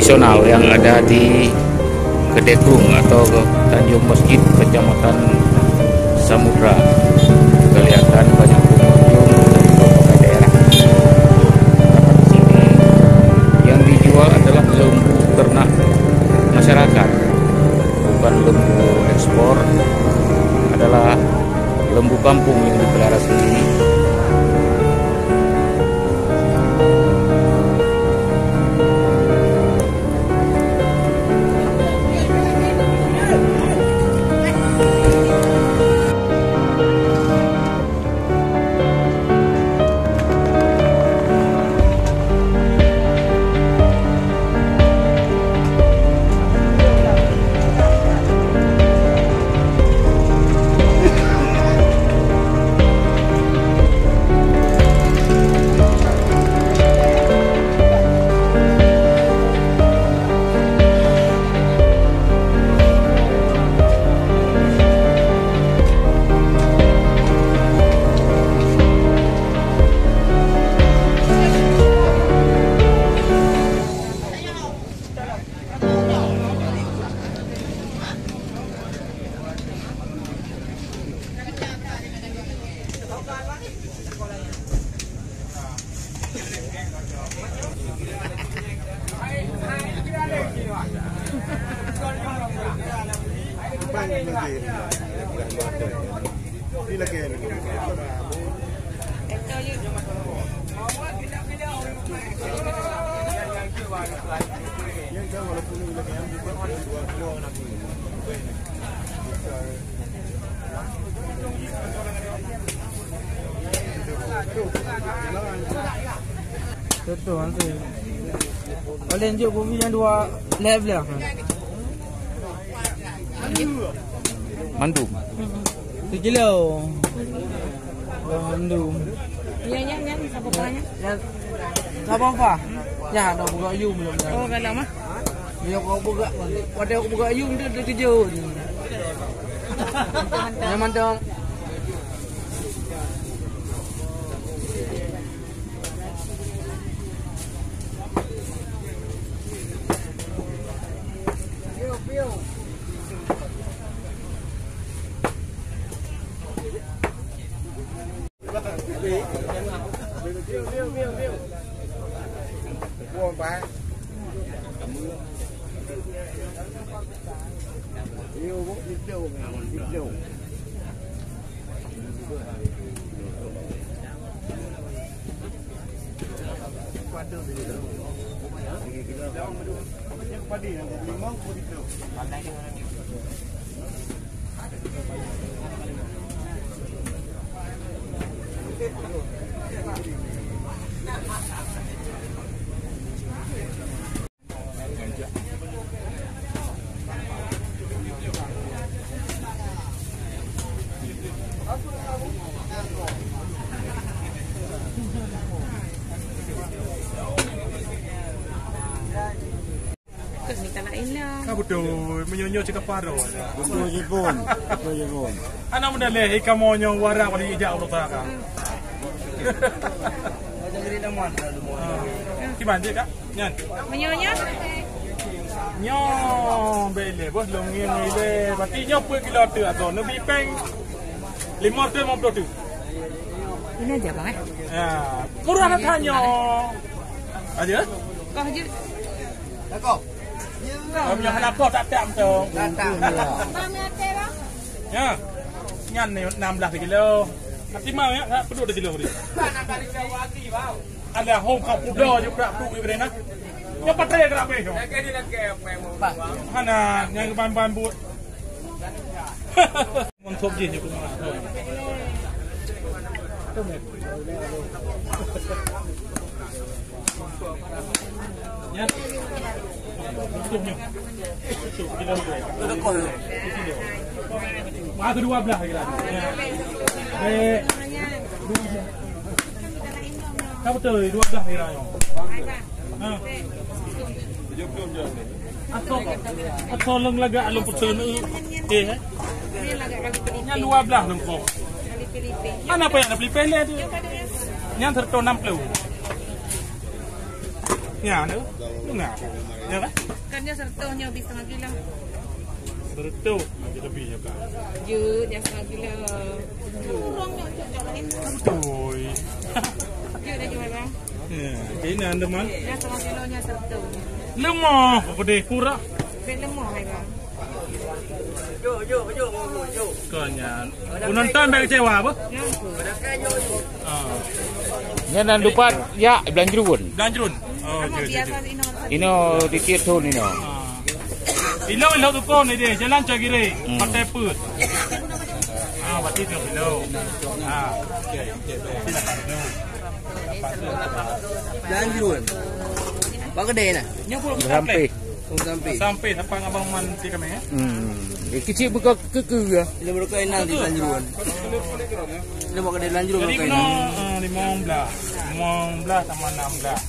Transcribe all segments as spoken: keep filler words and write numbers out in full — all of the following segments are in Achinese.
Nasional yang ada di Kedekung atau Tanjung Masjid, Kecamatan Samudra. Kelihatan banyak pengunjung dari berbagai daerah datang ke sini. Yang dijual adalah lembu ternak masyarakat, bukan lembu ekspor, adalah lembu kampung yang dipelihara sendiri. Betul, betul. Paling juk kopi yang dua leh belah. Mandum. Sekilo. Mandum. Ya, ya, ya, siapa pahanya? Ya, siapa apa? Ya, ada buka yum belum. Oh, kalau mah. Ya, kau buka, pada aku buka yum tu, dia kejut. Yang mantap. Keu mita laén lah. Ka beutôi, meunyoe nyoe cit ka paro. Beutôi jih, Bun. Beutôi jih, Bun. Aneuk muda lé, kamoe nyoe wara pada ijak Allah Taala. Kiban cit, Kak? Nyan. Meunyoe nyoe? Nyoe, bèk ilèe, boh, lôn ngieng ilèe. Berarti nyoe peuet kilo teuk atau neubi péng limong reutôh limong plôh teuk. Ini aja, Bang, eh. Ya, murah that nyoe. Aja? Kah je. Takut. Kau punya kenapa tak tak betul? Tak tak. Ya. Nyan ni enam belas kilo. Nanti mau ya, tak perlu ada kilo ni. Ada hong kau puda je prak pru ibrena. Ya patai gerak beh. Hana nyang ban-ban buet. Mantap je ni. Nyan. Betul nyoe. Betul, kita betul. Mah kedua belah lagi lah. Ya. Eh. Ka beutôi, dua blah nira nyoe. Ha. Atau, atau lôn lagak lôn peuteun, eh, eh. Nyan dua blah lôn koh. Mana apa yang ada pelipeh leh tu? Nyan seratus enam puluh. Ya, tu. Dengar. Ya kan? Kan nyoe seratus, nyoe bit setengah kilo. Seratus, nanti lebih juga. Jeuet, nyang setengah kilo. Urang nyoe cocok lain. Betul. Jeuet dah jual, bang. Ya, ini anda mal. Nyang setengah kilo, nyang seratus. Lemah, apa deh, kurang. Bit lemah, hai, bang. Kon nyan. Penonton bèk kecewa apa? Ah. Nyan dan lupa ya belanjrun. Belanjrun. Oh, jeuet, jeuet, jeuet. Ino tiket thon ino. Ah. Ino, ino tukon ni deh, jalan Cagiri, Hmm. Pantai Put. Ah, berarti tu ino. Ah. Okey, okey, okey. Silakan. Belanjrun. Bak kedai nah. Nyoe pun Sampai. Oh, sampai. Sampai, sampai abang man si kami ya. Hmm. Eh, kecil buka ke ke ya. Dia baru kau enam di Lanjuruan. Dia bawa kedai Lanjuruan. Jadi baru kau kena enam. Ah, lima belas. Lima belas sama enam belas.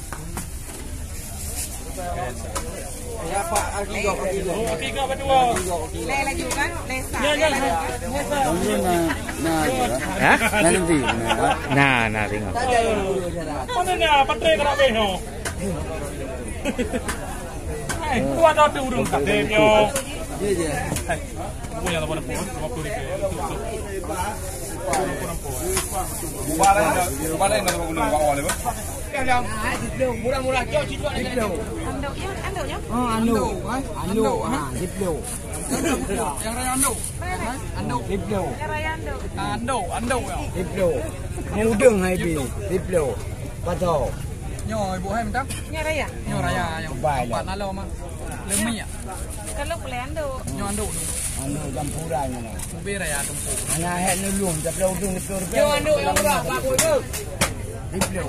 Ya, Pak, Alkitab, Alkitab. Oh, Alkitab berdua. Leh laju kan? Leh sah. Ya, ya. Leh laju kan? Nah, nah, ya. Hah? Nah, nanti. Nah, nah. Nah, nah, tengok. Mana ni? Patri kena beh, no. Eh, tu ada tu urung kata dia. Ya, ya. Eh, apa yang lapan puluh? Lima puluh ribu. Murah-murah, cok, cok. Anduk ya, anduk ya. Oh, anduk, eh? Anduk, ha, diplo. Yang raya anduk. Anduk. Diplo. Yang raya anduk. Anduk, anduk ya. Diplo. Mudeng hai bi, diplo. Patau. Nyoe ibu hai mentang? Nyoe raya. Nyoe raya yang Baik lah. Empat nalo mah. Lemi ya. Kalau boleh anduk. Nyoe anduk. Anduk campuran ni. Ubé raya tumpuk. Anak hai nulung, tapi udung diplo. Nyoe anduk yang murah, Pak Boy tu. Diplo.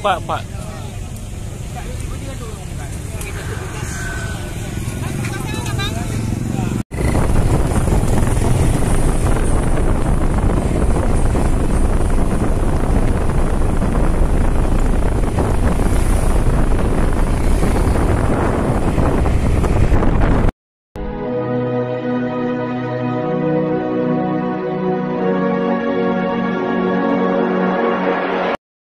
Empat, empat.